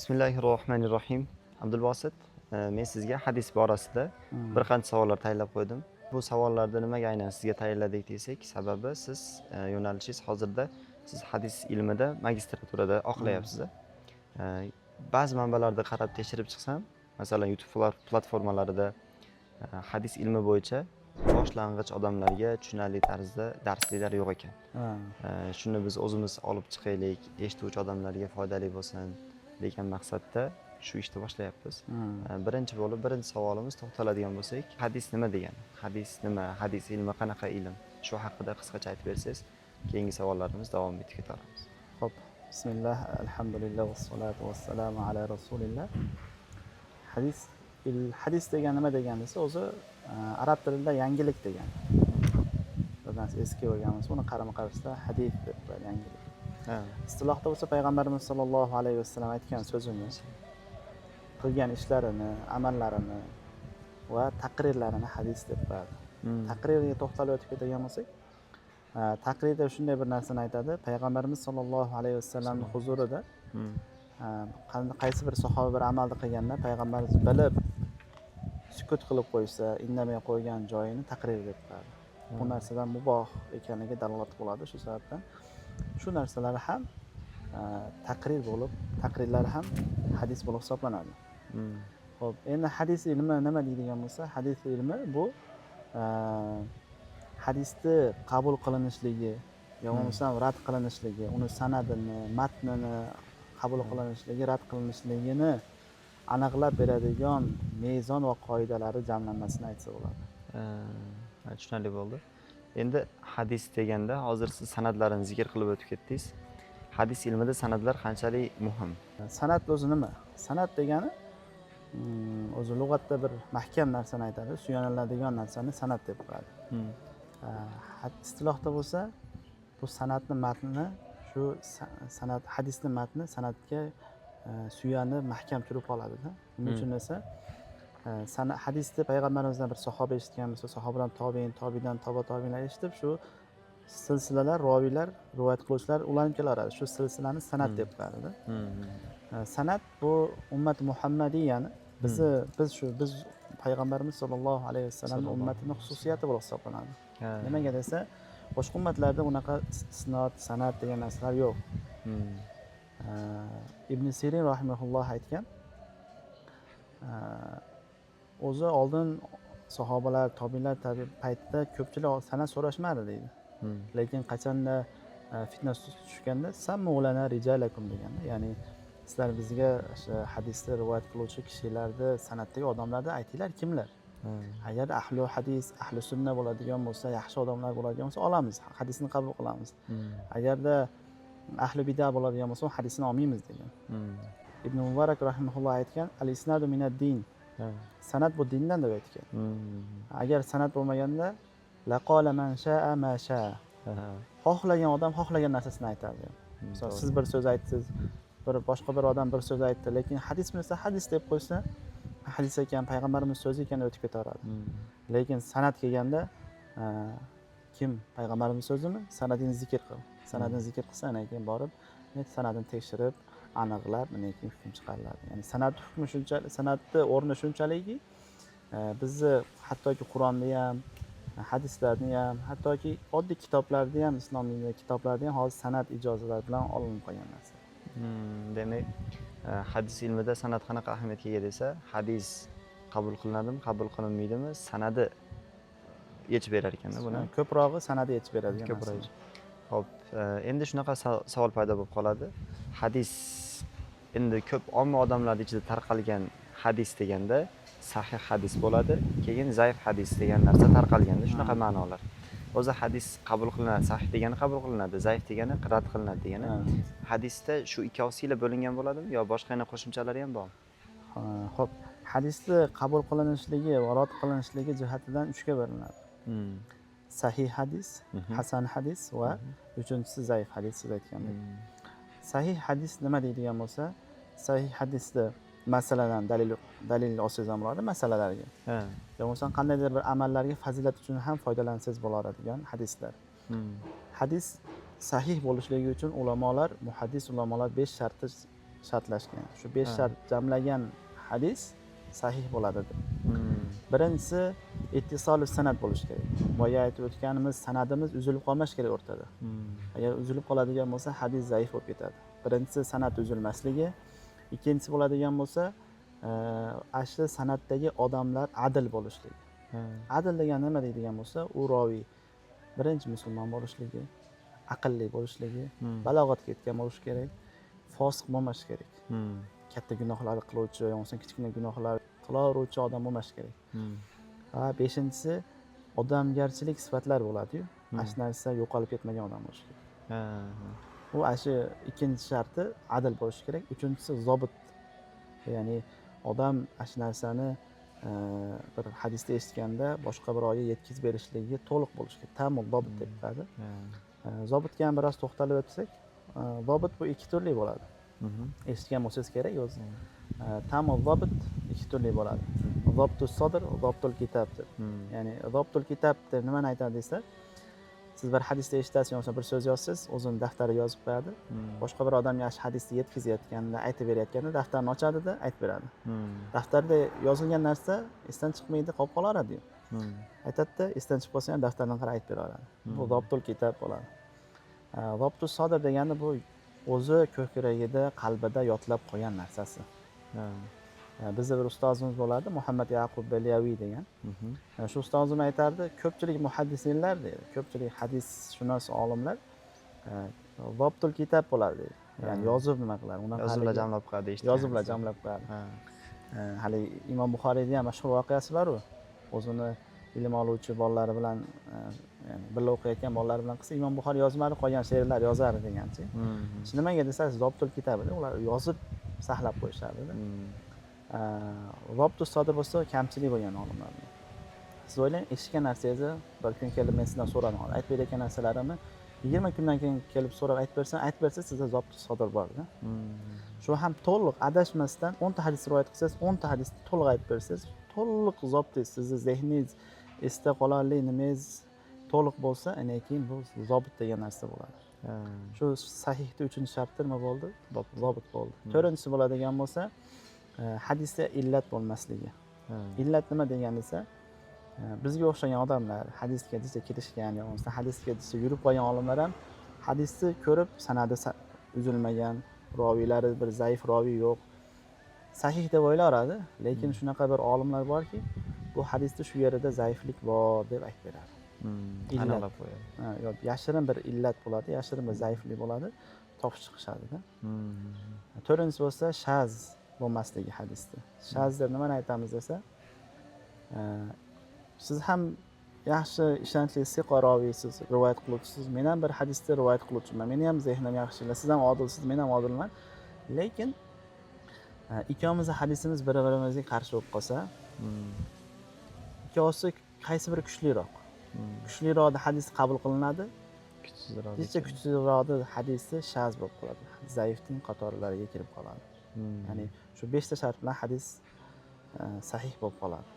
Bismillahi rohmanir rohim. Abdulbosit, men sizga hadis borasida bir qancha savollar tayyorlab qo'ydim. Bu savollarni nimaga aynan sizga tayyorladik desak, sababi siz yo'nalishingiz hozirda siz hadis ilmida magistraturada oqlayapsiz. Ba'zi manbalarda qarab tekshirib chiqsam, masalan, YouTube platformalarida hadis ilmi bo'yicha boshlang'ich odamlarga tushunarli tarzda darsliklar yo'q ekan. Shuni biz o'zimiz olib chiqaylik, eshituvchi odamlarga foydali bo'lsin degan maqsadda shu ishni boshlayapmiz. Birinchi bo'lib, birinchi savolimiz to'xtaladigan bo'lsak, hadis nima degani? Hadis nima? Hadis ilmi qanaqa ilm? Shu haqida qisqacha aytib bersangiz, keyingi savollarimiz davom etib ketaveramiz. Xo'p, bismillah, alhamdulillah, vassalotu vassalamu ala rasulillah. Hadis hadis degani nima degani desa, o'zi arab tilida yangilik degani. Bir narsa eski bo'lgan bo'lsa, uni qarama-qarshisida hadis deb qo'yadi, yangilik. Istilohda bo'lsa payg'ambarimiz sollallohu alayhi vasallam aytgan so'zini, qilgan ishlarini, amallarini va taqrirlarini hadis deb qo'yadi. Taqrirga to'xtalib o'tib ketadigan bo'lsak, taqrirda shunday bir narsani aytadi: payg'ambarimiz sollallohu alayhi vasallamni huzurida qaysi bir sahoba bir amalni qilganda, payg'ambarimiz bilib sukut qilib qo'ysa, indamay qo'ygan joyini taqrir deb qo'yadi. Bu narsadan muboh ekanligiga dalolat bo'ladi. Shu sababdan shu narsalar ham taqrir bo'lib, taqrirlar ham hadis bo'lib hisoblanadi. Xo'p, endi hadis ilmi nima deydigan bo'lsa, hadis ilmi bu hadisni qabul qilinishligi yo bo'lmasam rad qilinishligi, uni sanadini, matnini qabul qilinishligi, rad qilinishligini aniqlab beradigan mezon va qoidalari jamlanmasini aytsa bo'ladi. Tushunarli bo'ldi. Endi hadis deganda hozir siz sanadlarini zikr qilib o'tib ketdingiz. Hadis ilmida sanadlar qanchalik muhim? San'at o'zi nima? San'at degani o'zi lug'atda bir mahkam narsani aytadi, suyaniladigan narsani san'at deb qo'yadi. Istilohda bo'lsa bu san'atni matni shu san'at, hadisni matni san'atga suyanib mahkam turib qoladida. Nima uchun desa, hadisni payg'ambarimizdan bir sahoba eshitgan bo'lsa, sahobadan tobein, tobiydan toba tobeinlar eshitib, shu silsilalar, roviylar, rivoyat qiluvchilar ulanib kelaveradi. Shu silsilani san'at deb qo'yadida. San'at bu ummat muhammadiyani bizni, biz shu biz payg'ambarimiz sollallohu alayhi vasallamni ummatini xususiyati bo'lib hisoblanadi. Nimaga desa, boshqa ummatlarda unaqa isnod, san'at degan narsalar yo'q. Ibn Sirin rahimahulloh aytgan, o'zi oldin sahobalar, tobiylar paytida ko'pchilik san'at so'rashmadi deydi. Lekin qachonda fitna tushganda sammu lana rijalakum deganda, ya'ni sizlar bizga o'sha hadisni rivoyat qiluvchi kishilarni, san'atdagi odamlarni aytinglar, kimlar? Agar ahli hadis, ahli sunna bo'ladigan bo'lsa, yaxshi odamlar bo'ladigan bo'lsa, olamiz, hadisni qabul qilamiz. Agarda ahli bida bo'ladigan bo'lsa, hadisini olmaymiz degan. Ibn Muborak rahimahulloh aytgan: al isnadu minad din. San'at bu dindan deb aytgan. Agar san'at bo'lmaganda, laqola man sha'a ma sha'a. Xohlagan odam xohlagan narsasini aytardi. Misol, siz bir so'z aytdingiz, bir boshqa bir odam bir so'z aytdi, lekin hadis bo'lsa, hadis deb qo'ysa, hadis ekan, payg'ambarimiz so'zi ekan deb o'tib ketaveradi. Lekin san'at kelganda, kim payg'ambarimiz so'zimi, san'atini zikr qil, san'atini zikr qilsa, undan keyin borib san'atini tekshirib, aniqlab, undan keyin hukm chiqariladi. Ya'ni san'at hukmi shunchalik, san'atni o'rni shunchalikki, bizni hattoki Qur'onni ham, hadislarni ham, hattoki oddiy kitoblarni ham, islom dinidagi kitoblarni ham hozir san'at ijozalari bilan olinib qolgan narsa. Demak, hadis ilmida san'at qanaqa ahamiyatga ega desa, hadis qabul qilinadimi, qabul qilinmaydimi, sanadi yechib berar ekanda buni. Ko'prog'i sanadi yechib beradigan ko'proq narsa. Ho'p, endi shunaqa savol paydo bo'lib qoladi. Hadis endi ko'p omma odamlar ichida tarqalgan hadis deganda sahih hadis bo'ladi, keyin zaif hadis degan narsa tarqalganda shunaqa ma'nolar. O'zi hadis qabul qilinadi, sahih degani qabul qilinadi, zaif degani rad qilinadi degani. Hadisda shu ikkovsiyla bo'lingan bo'ladimi yo boshqa yana qo'shimchalari ham bormi? Ho'p, hadisni qabul qilinishligi va rad qilinishligi jihatidan uchga bo'linadi: sahih hadis, hasan hadis va uchinchisi zaif hadis, siz aytgandek. Sahih hadis nima deydigan bo'lsa, sahih hadisni masaladan dalil olsangiz ham bo'ladi masalalarga. Yo bo'lmasam qandaydir bir amallarga fazilat uchun ham foydalansangiz bo'laveradigan hadislar. Hadis sahih bo'lishligi uchun ulamolar, muhaddis ulamolar 5 shartni shartlashgan. Shu 5 shart jamlagan hadis sahih bo'ladi deb. Birinchisi ittisolu sanad bo'lishi kerak. Boya aytib o'tganimiz sanadimiz uzilib qolmashi kerak o'rtada. Agar uzilib qoladigan bo'lsa, hadis zaif bo'lib ketadi. Birinchisi sanad uzilmasligi, ikkinchisi bo'ladigan bo'lsa, asli sanaddagi odamlar adil bo'lishligi. Adil degani nima deydigan bo'lsa, u roviy birinchi musulmon bo'lishligi, aqlli bo'lishligi, balog'atga yetgan bo'lishi kerak, fosiq bo'lmashi kerak. Katta gunohlar qiluvchi yo bo'lmasa kichkina gunohlar qilaveruvchi odam bo'lmashi kerak. Va beshinchisi odamgarchilik sifatlar bo'ladi-yu, ana shu narsa yo'qolib ketmagan odam bo'lishi kerak. U ana shu ikkinchi sharti adil bo'lishi kerak. Uchinchisi zobit, ya'ni odam ana shu narsani bir hadisda eshitganda boshqa birovga yetkazib berishligiga to'liq bo'lishi kerak. Tamul zobit deb aytadi. Zobitga ham biroz to'xtalib o'tsak, zobit bu ikki turli bo'ladi. Eshitgan bo'lsangiz kerak o'zi. Tamul zobit ikki turli bo'ladi. Zobtus sodr, zobtul kitob deb. Ya'ni zobtul kitob deb nimani aytadi desa, siz bir hadisda eshitasiz, yoki bir so'z yozsangiz, o'zini daftariga yozib qo'yadi. Boshqa bir odamga shu hadisni yetkazayotganda, aytib berayotganda daftarni ochadida aytib beradi. Daftarda yozilgan narsa esdan chiqmaydi, qolib qolaveradi-yu. Aytadida, esdan chiqib qolsa ham daftardan qarab aytib beraveradi. Bu zobtul kitob bo'ladi. Zobtus sodr degani bu o'zi ko'kragida, qalbida yodlab qo'ygan narsasi. Bizda bir ustozimiz bo'ladi, Muhammad Yaqub Baliyaviy degan. Shu ustozim aytardi, ko'pchilik muhaddisinlar deydi, ko'pchilik hadisshunos olimlar zobtul kitob bo'ladi deydi. Ya'ni yozib nima qiladi? Unaqa yozuvlar jamlab qo'yadi, eshitgan. Yozuvlar jamlab qo'yadi. Hali Imom Buxoriyda ham mashhur voqeasi bor-u. O'zini ilm oluvchi bolalari bilan, ya'ni birga o'qiyotgan bolalari bilan qilsa, Imom Buxoriy yozmadi, qolgan she'rlar yozardi deganchi. Shu nimaga desangiz, zobtul kitob edi, ular yozib saqlab qo'yishardi. Zobtus sodir bo'lsa, kamchilik bo'lgan olimlarda. Siz o'ylang, eshitgan narsangizni bir kun kelib men sizdan so'radim, aytib berayotgan narsalarimni 20 kundan keyin kelib so'rab aytib bersam, aytib bersa sizda zobtus sodir borda. Shu ham to'liq adashmasdan 10 ta hadis rivoyat qilsangiz, 10 ta hadisni to'liq aytib bersangiz, to'liq zobtingiz, sizni zehningiz, esda qolarli nimangiz to'liq bo'lsa, ana keyin bu zobit degan narsa bo'ladi. Shu sahihda uchinchi sharti nima bo'ldi? Zobit bo'ldi. To'rtinchisi bo'ladigan bo'lsa, hadisda illat bo'lmasligi. Illat nima degan desa, bizga o'xshagan odamlar hadisga desa kirishgan yo bo'lmasa hadisga desa yurib qolgan olimlar ham hadisni ko'rib sanadi uzilmagan, roviylari bir zaif roviy yo'q, sahih deb o'ylaveradi, lekin shunaqa bir olimlar borki, bu hadisda shu yerida zaiflik bor deb aytib beradi. Aniqlab qo'yadi. Yo'q, yashirin bir illat bo'ladi, yashirin bir zaiflik bo'ladi, topib chiqishadi-da. To'rtinchisi bo'lsa shaz bo'lmasligi hadisda. Shaz deb nimani aytamiz desa, siz ham yaxshi ishonchli siqa roviysiz, rivoyat qiluvchisiz, men ham bir hadisda rivoyat qiluvchiman, meni ham zehnim yaxshi, siz ham odilsiz, men ham odilman. Lekin ikkovimizni hadisimiz bir-birimizga qarshi bo'lib qolsa, ikkovsi qaysi biri kuchliroq? Kuchliroqda hadis qabul qilinadi, kuchsizroq. Hech kuchsizroqda hadisi shaz bo'lib qoladi, zaifning qatorlariga kirib qoladi. Ya'ni shu 5 ta shart bilan hadis sahih bo'lib qoladi.